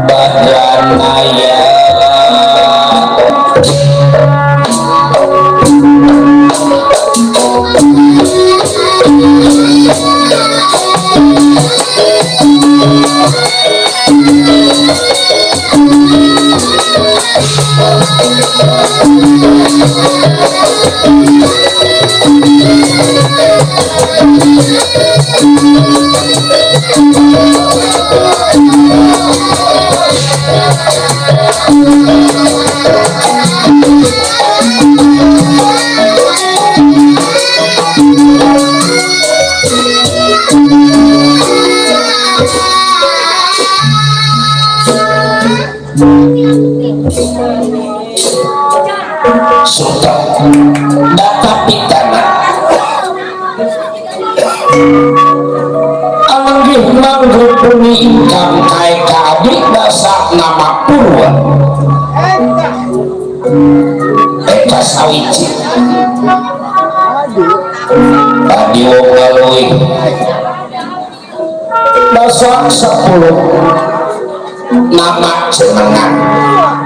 badanaya suka data pitana amanggih manggut bumi ingkang kae kadik dasa nama Purwa eka sawiji tadi wong galuih dasa 10 nama jenengan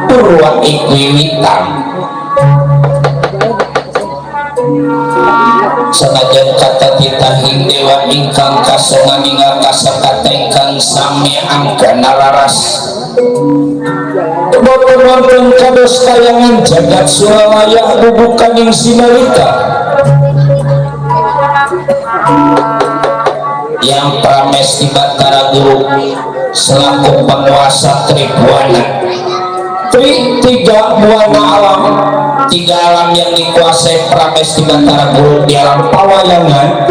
Purwa iku wiwitan senajan kata titahing dewa ingkang kasongan ingat kasakata ingkang sami angga nararas wonten kados tayangan jagat Suralaya bubukan ing sinalika yang Pramesti Batara Guru selaku penguasa Tribuana tiga buana alam, tiga alam yang dikuasai Pramesti Batara Guru di alam pawayangan.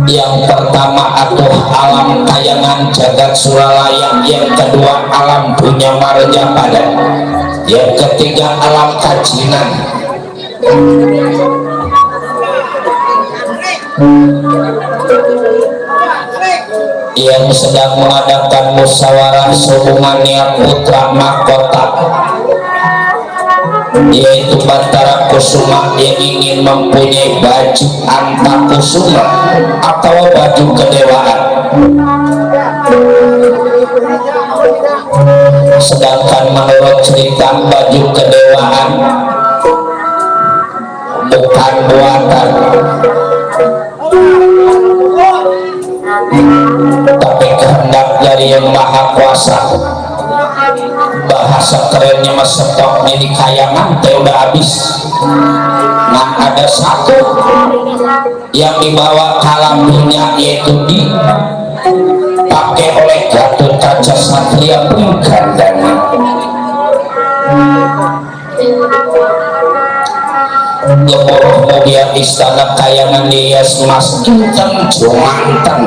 Yang pertama atuh alam kayangan jagat Suralaya, yang kedua alam dunia marja padan, yang ketiga alam kajinan. Yang sedang mengadakan musyawarah hubungannya putra mahkota, yaitu Batara Kusuma yang ingin mempunyai baju Antakusuma atau baju kedewaan. Sedangkan menurut cerita baju kedewaan bukan buatan, tapi kehendak dari Yang Maha Kuasa. Bahasa kerennya mas stoknya di kayangan teh udah habis. Nah ada satu yang dibawa kalamnya, yaitu dipakai oleh Gatot Kaca Satria Pinggandana. Gemuruh mulia istana kayangan dihias emas inten jumanten,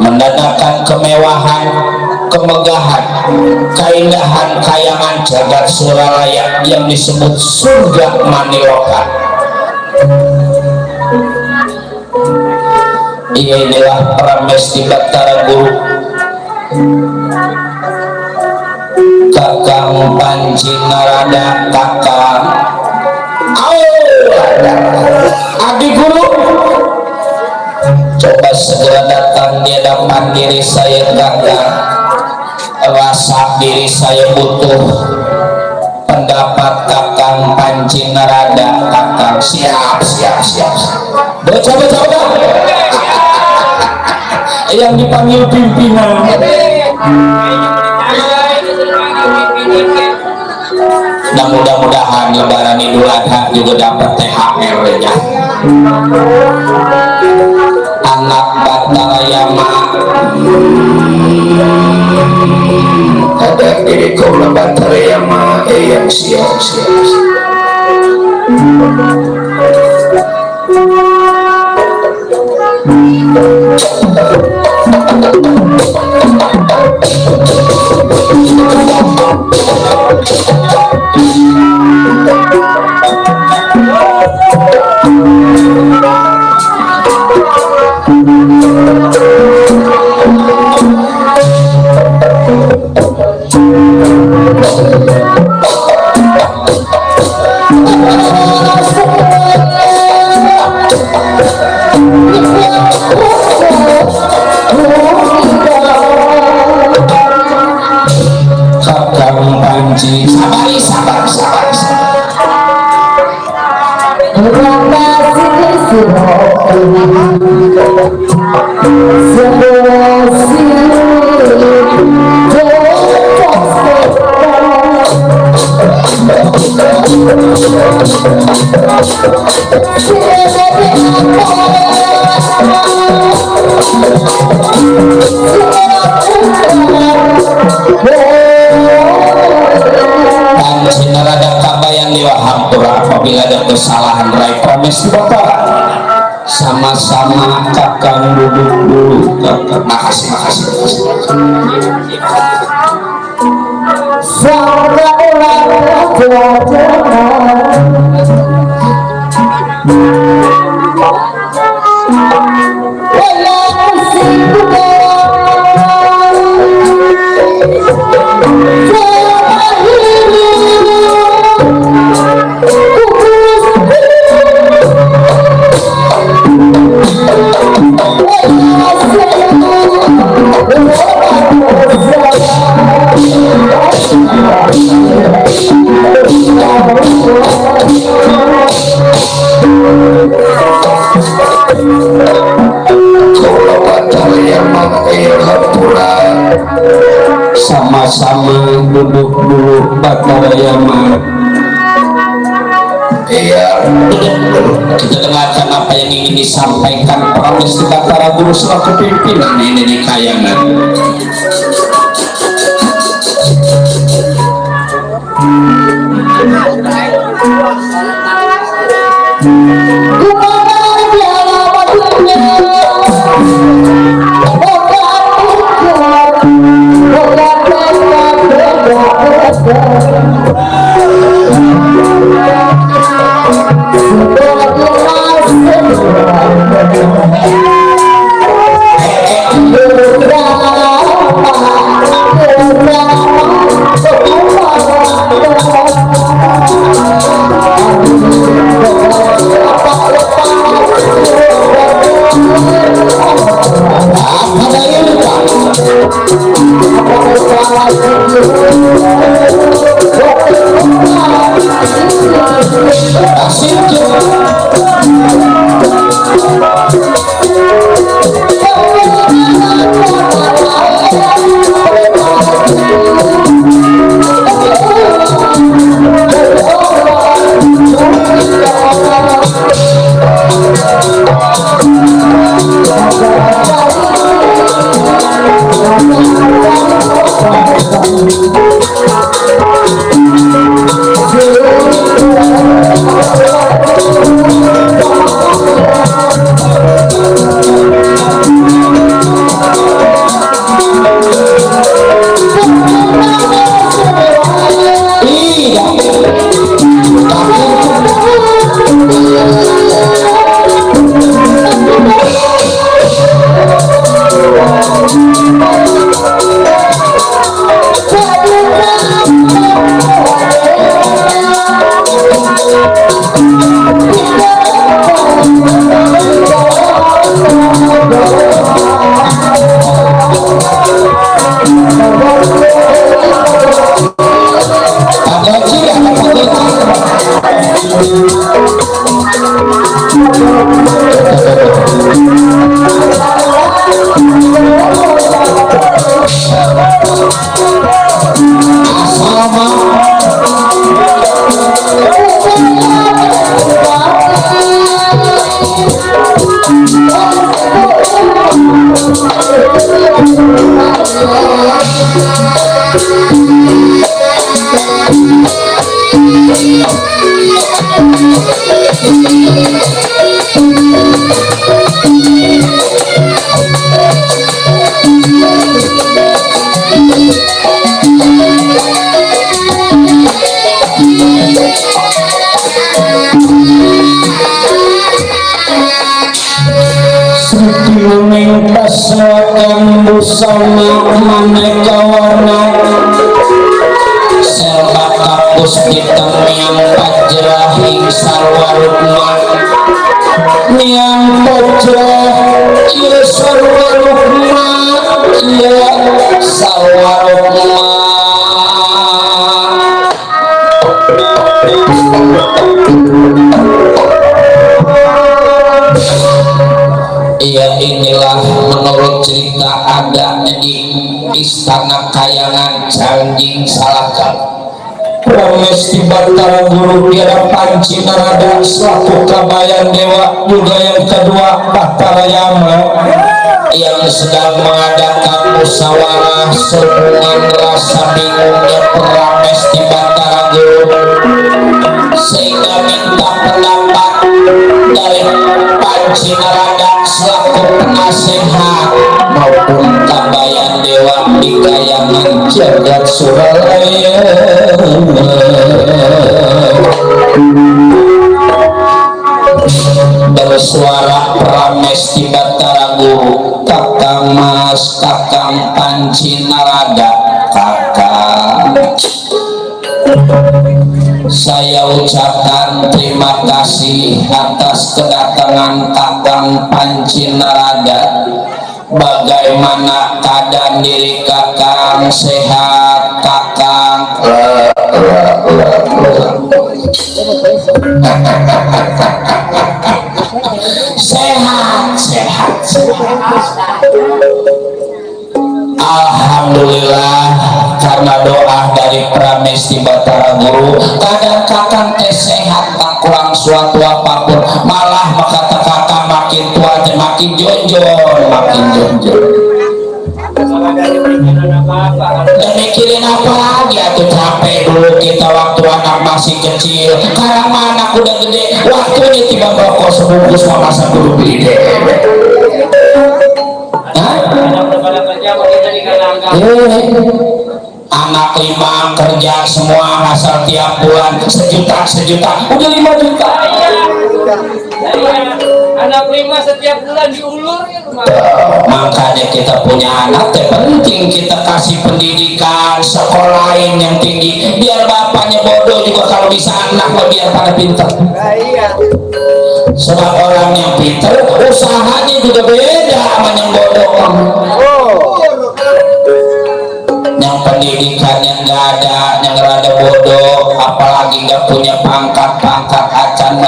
mendatangkan kemewahan, kemegahan, keindahan kayangan jagat Suralaya yang disebut surga Maniloka. Inilah Pramesti Batara Guru Kakang Panji Narada, Kakang Adi Guru, coba segera datang di hadapan diri saya Kakang. Rasa diri saya butuh pendapat Kakang Panji Narada. Kakang siap. Coba yang dipanggil pimpinan. Dan mudah-mudahan lebaran Idul Adha juga dapat THR nya. Anak Batara Yama ada diri kaulah Batara Yama yang siap. Panji sabari sabar sabar apabila ada kesalahan Rai promes Bapak sama-sama kakang duduk dulu kakang makasih sama-sama duduk dulu Batarayama. Iya, kita dengarkan apa yang ingin disampaikan Pramesti Batara Guru selaku pimpinan ini di Kayangan. Busana maneka warna serba kapus hitam yang pajrahing sarwarukma yang pajrah iya sarwarukma iya sarwarukma Alhamdulillah menurut cerita ada di Istana Kayangan Cangging Salaka Prames di Batara Guru Biara Panci Narada selaku Kabayan Dewa juga yang kedua Batara Yama yang sedang mengadakan musyawarah sehubungan rasa bingungnya Prames di Batara Guru sehingga minta pendapat dari Panci Narada selaku penasehat maupun Kabayan Dewa di Kayangan Jagat Suralaya bersuara Prames di Batara Guru, Kakang Mas, Kakang Panci Narada, Kakang saya ucapkan terima kasih atas kedatangan Kakang Panci Narada. Bagaimana keadaan diri Kakang? Sehat Kakang? Sehat. Alhamdulillah karena doa dari Prames di Batara Guru keadaan Kakang teh sehat, tak kurang suatu apapun, malah kata Kakang makin tua teh makin jonjol. Dan mikirin apa lagi atuh, capek dulu kita waktu anak masih kecil, sekarang anak udah gede, waktunya tiba rokok sebungkus sama masa dulu beli deh. Anak 5 kerja semua asal tiap bulan sejuta udah 5 juta. Anak 5 setiap bulan diulur ya, makanya kita punya anak penting kita kasih pendidikan sekolahin yang tinggi biar bapaknya bodoh juga kalau bisa anak biar pada pintar. Sebab orang yang pintar usahanya juga beda sama yang bodoh. Yang pendidikannya nggak ada, yang rada bodoh, apalagi nggak punya pangkat acan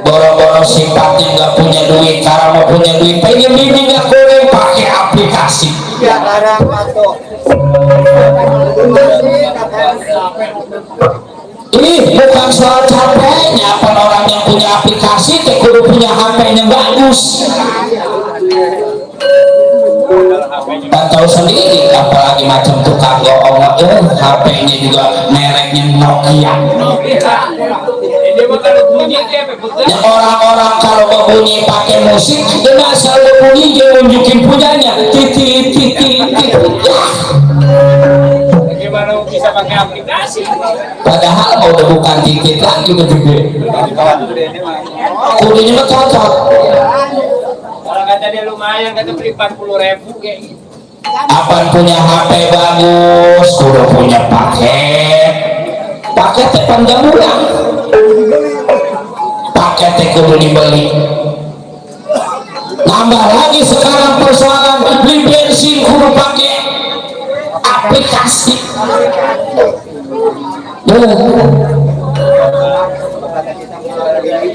boro-boro sifatnya nggak punya duit, karena mau punya duit pengen bimbing nggak boleh pakai aplikasi. Ini bukan soal capeknya, apa orang yang punya aplikasi teh kudu punya HP yang bagus. Tak tahu sendiri, apalagi macam tukang goong HP-nya juga mereknya Nokia. Yang orang-orang kalau berbunyi pakai musik, dia asal berbunyi dia nunjukin punyanya, titik. Gimana bisa pakai aplikasi? Padahal mau udah bukan titik lagi gede. Kudunya mah cocok. Kalau kata dia lumayan, kata beli 40.000 kayak gitu. Apaan punya HP bagus, kudu punya paket panjang murah, paketnya kudu dibeli. Nambah lagi sekarang persoalan beli bensin kudu pakai aplikasi.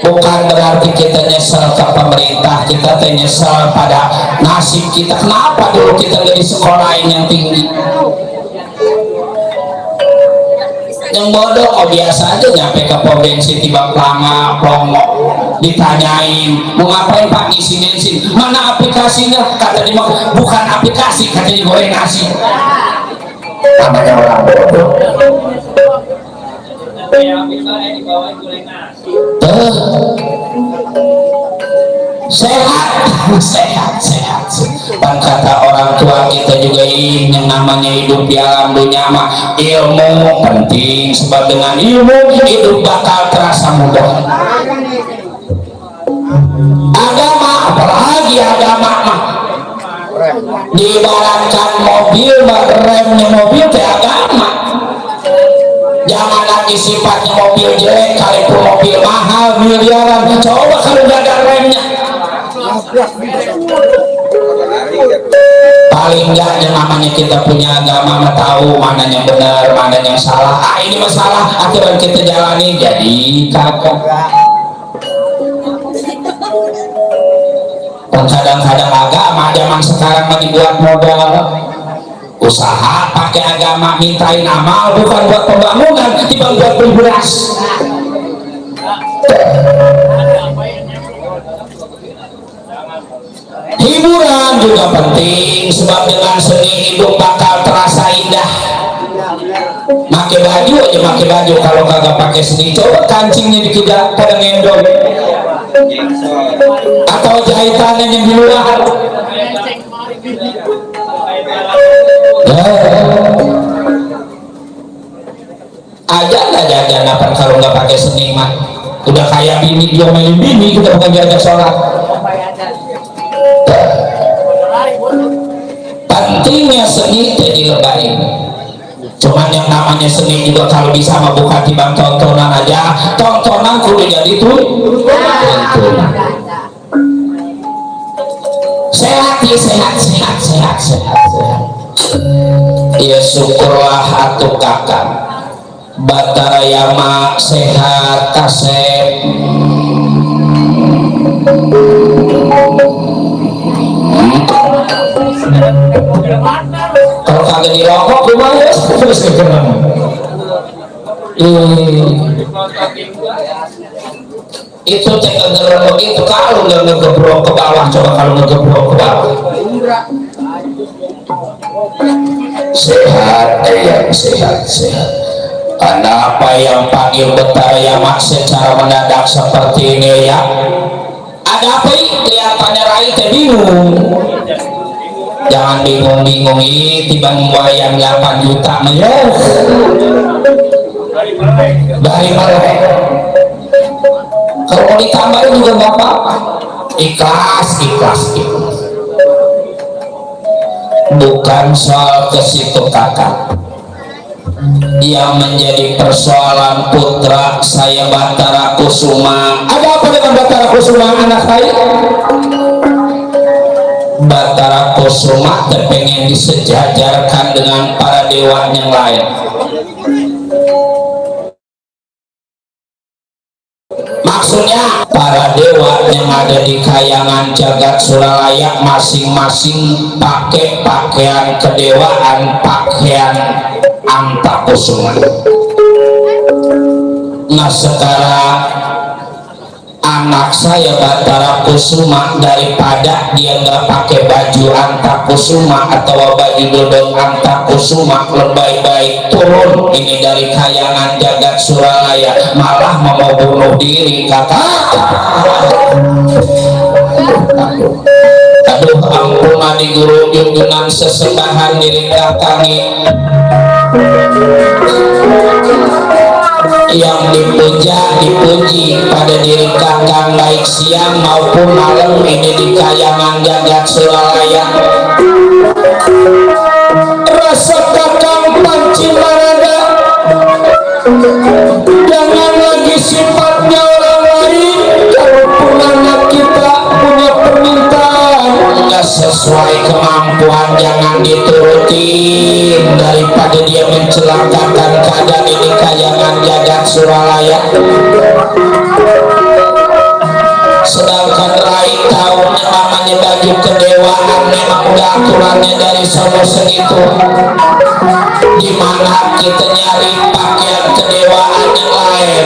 Bukan berarti kita nyesel ke pemerintah, kita nyesel pada nasib kita. Kenapa dulu kita nggak di sekolahin yang tinggi? Yang bodoh oh biasa aja nyampe ke pom bensin tiba pelongo ditanyain mau ngapain pak isi bensin, mana aplikasinya, kata dia bukan aplikasi, katanya goreng nasi. Namanya orang bodoh. Sehat. Dan kata orang tua kita juga ini yang namanya hidup di alam dunia mah ilmu penting, sebab dengan ilmu hidup bakal terasa mudah. Agama, apalagi agama mah diibaratkan mobil, remnya mobil teh agama. Jangan lagi sifatnya mobil jelek, kalaupun mobil mahal miliaran, coba kalau gak ada remnya. Paling enggak yang namanya kita punya agama mah tahu mana yang benar, mana yang salah. Ini masalah aturan kita jalani jadi kagak. Dan kadang-kadang agama zaman sekarang mau dibuat modal usaha pakai agama, mintain amal bukan buat pembangunan, tiba buat beli beras. Hiburan juga penting, sebab dengan seni hidup bakal terasa indah. Pakai baju aja, pakai baju, kalau kagak pakai seni coba kancingnya dikejar pada ngendong atau jahitannya yang di luar. Aja nggak jajan apa kalau nggak pakai seni mah udah kayak bini dia main bini, kita bukan jaga sholat. Pentingnya seni jadi lebay. Cuman yang namanya seni juga kalau bisa mah bukan timbang tontonan aja, tontonan kudu jadi tuh sehat ya, sehat. Ya syukurlah atuh kakak Batara Yama sehat kasep. Kalau kagak dirokok gimana ya? Terus itu cek ngegerok begitu, kalau nggak ngegebrok ke bawah, coba kalau ngegebrok ke bawah. Sehat ya, sehat. Karena apa yang panggil Batara Yama secara mendadak seperti ini ya? Ada apa ini? Kelihatannya Rai teh bingung. Jangan bingung-bingung ini tiba membayang 8 juta menyer dari mana? Kalau mau ditambahin juga nggak apa-apa. Ikhlas. Bukan soal ke situ kakak. Yang menjadi persoalan putra saya Batara Kusuma. Ada apa dengan Batara Kusuma anak saya? Batara Kusuma terpengen disejajarkan dengan para dewa yang lain. Maksudnya para dewa yang ada di kayangan jagat Suralaya masing-masing pakai pakaian kedewaan, pakaian Antakusuma. Nah sekarang anak saya Batara Kusuma, daripada dia nggak pakai baju Antakusuma atau baju dodong Antakusuma, lebih baik turun ini dari kayangan jagat Suralaya, malah mau bunuh diri kakak. Aduh ampun di guru junjungan sesembahan diri kakangi yang dipuji pada diri kakang baik siang maupun malam ini di kayangan jagat Suralaya. Rasa kakang panci marada, jangan lagi sifatnya orang lain. Kalaupun anak kita punya permintaan nggak sesuai kemampuan, jangan diturutin daripada dia mencelakakan keadaan ini kayangan jagat Suralaya. Sedangkan Rai tahu namanya baju kedewaan memang udah aturannya dari sono segitu. Dimana kita nyari pakaian kedewaan yang lain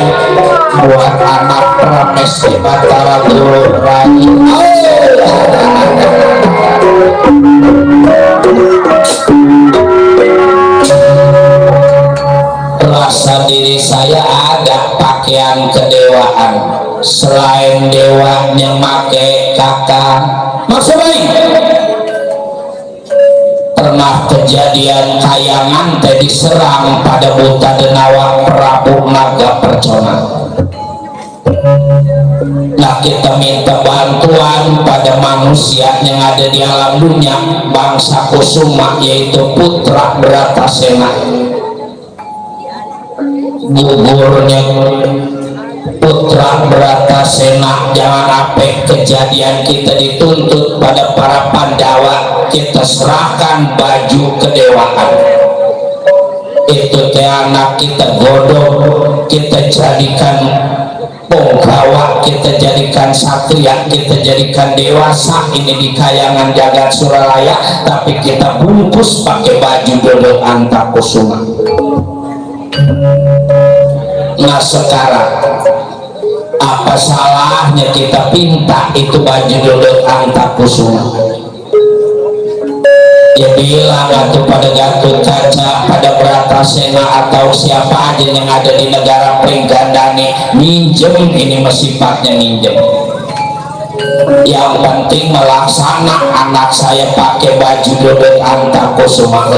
buat anak Prames di Batara Guru Rai. Rasa diri saya ada pakaian kedewaan selain dewa yang make kakak. Maksud baik pernah kejadian kayangan teh diserang pada buta denawa Prabu Naga Percona. Nah kita minta bantuan pada manusia yang ada di alam dunia, bangsa Kusuma, yaitu putra Bratasena. Gugurnya putra Bratasena, jangan sampai kejadian kita dituntut pada para Pandawa. Kita serahkan baju kedewaan itu teh anak kita godok, kita jadikan Pungkawa kita jadikan satria, kita jadikan dewasa ini di kayangan jagat Suralaya, tapi kita bungkus pakai baju dodol Antakusuma. Nah sekarang apa salahnya kita pinta itu baju dodol Antakusuma? Ya bilang atau pada Gatot Kaca, pada Bratasena atau siapa aja yang ada di negara Pringgandani, minjem ini sifatnya minjem. Yang penting melaksana anak saya pakai baju dodol Antakusuma.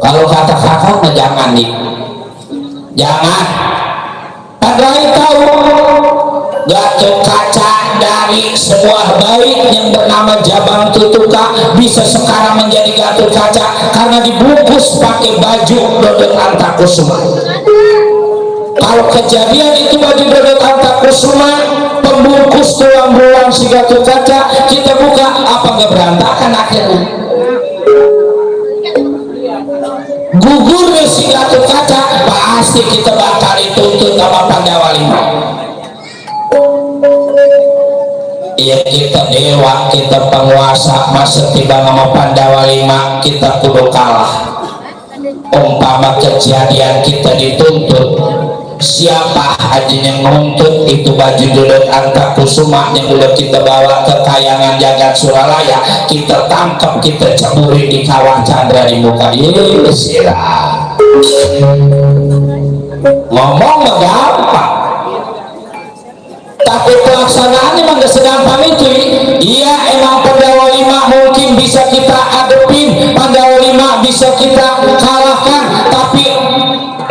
Kalau kata kakak mah jangan nih, jangan. Padahal tahu Gatot Kaca dari semua baik yang bernama Jabang Tutuka bisa sekarang menjadi Gatot Kaca karena dibungkus pakai baju dodol Antakusuma. Kalau kejadian itu baju dodol Antakusuma, pembungkus tulang belulang si Gatot Kaca, kita buka apa nggak berantakan akhirnya? Gugurnya si Gatot Kaca pasti kita bakal dituntut sama Pandawa V. Ya kita dewa, kita penguasa, masa tiba nama Pandawa V kita kudu kalah. Umpama kejadian kita dituntut, siapa aja yang nuntut itu baju dodol Antakusuma yang udah kita bawa ke kayangan jagat Suralaya, kita tangkap, kita ceburi di kawah Chandra di muka. Ngomong mah gampang, tapi pelaksanaannya memang gak segampang itu. Iya emang Pandawa V mungkin bisa kita adepin, Pandawa V bisa kita kalahkan, tapi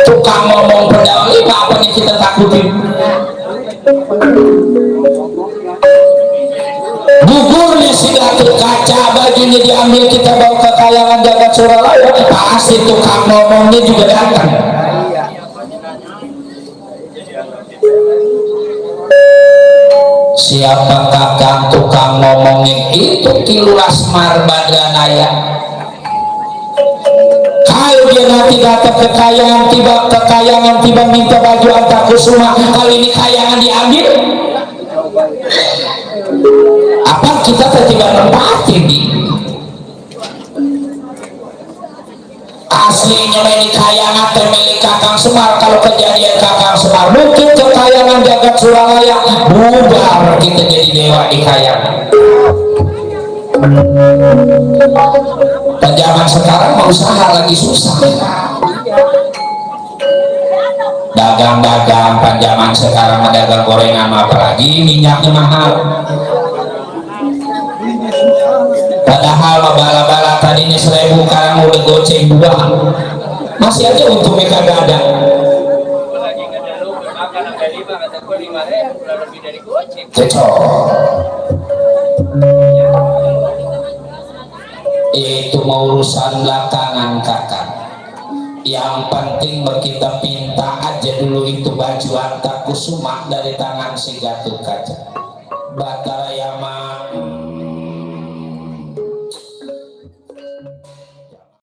tukang ngomong Pandawa V apa nih kita takutin? Gugurnya si Gatot Kaca, bajunya diambil, kita bawa ke kayangan jagat Suralaya, pasti tukang ngomongnya juga datang. Siapa kakang tukang ngomongin itu? Kiluras Marbadranaya. Kalau dia nanti datang ke kayangan tiba minta baju Antakusuma, kali ini kayangan diambil, apa kita tiba nempatin di aslinya ini kayangan milik Kakang Semar. Kalau kejadian Kakang Semar mungkin ke kayangan jagat Suralaya, bubar kita jadi dewa di kayangan. Dan zaman sekarang mau usaha lagi susah, dagang-dagang panjaman sekarang, dagang gorengan apalagi minyaknya mahal. Padahal bala-bala tadinya 1000, sekarang udah goceng 2, masih aja untungnya kagak ada. Itu mau urusan belakangan kakak. Yang penting kita pinta aja dulu itu baju Antakusuma dari tangan si Gatot Kaca. Batara Yama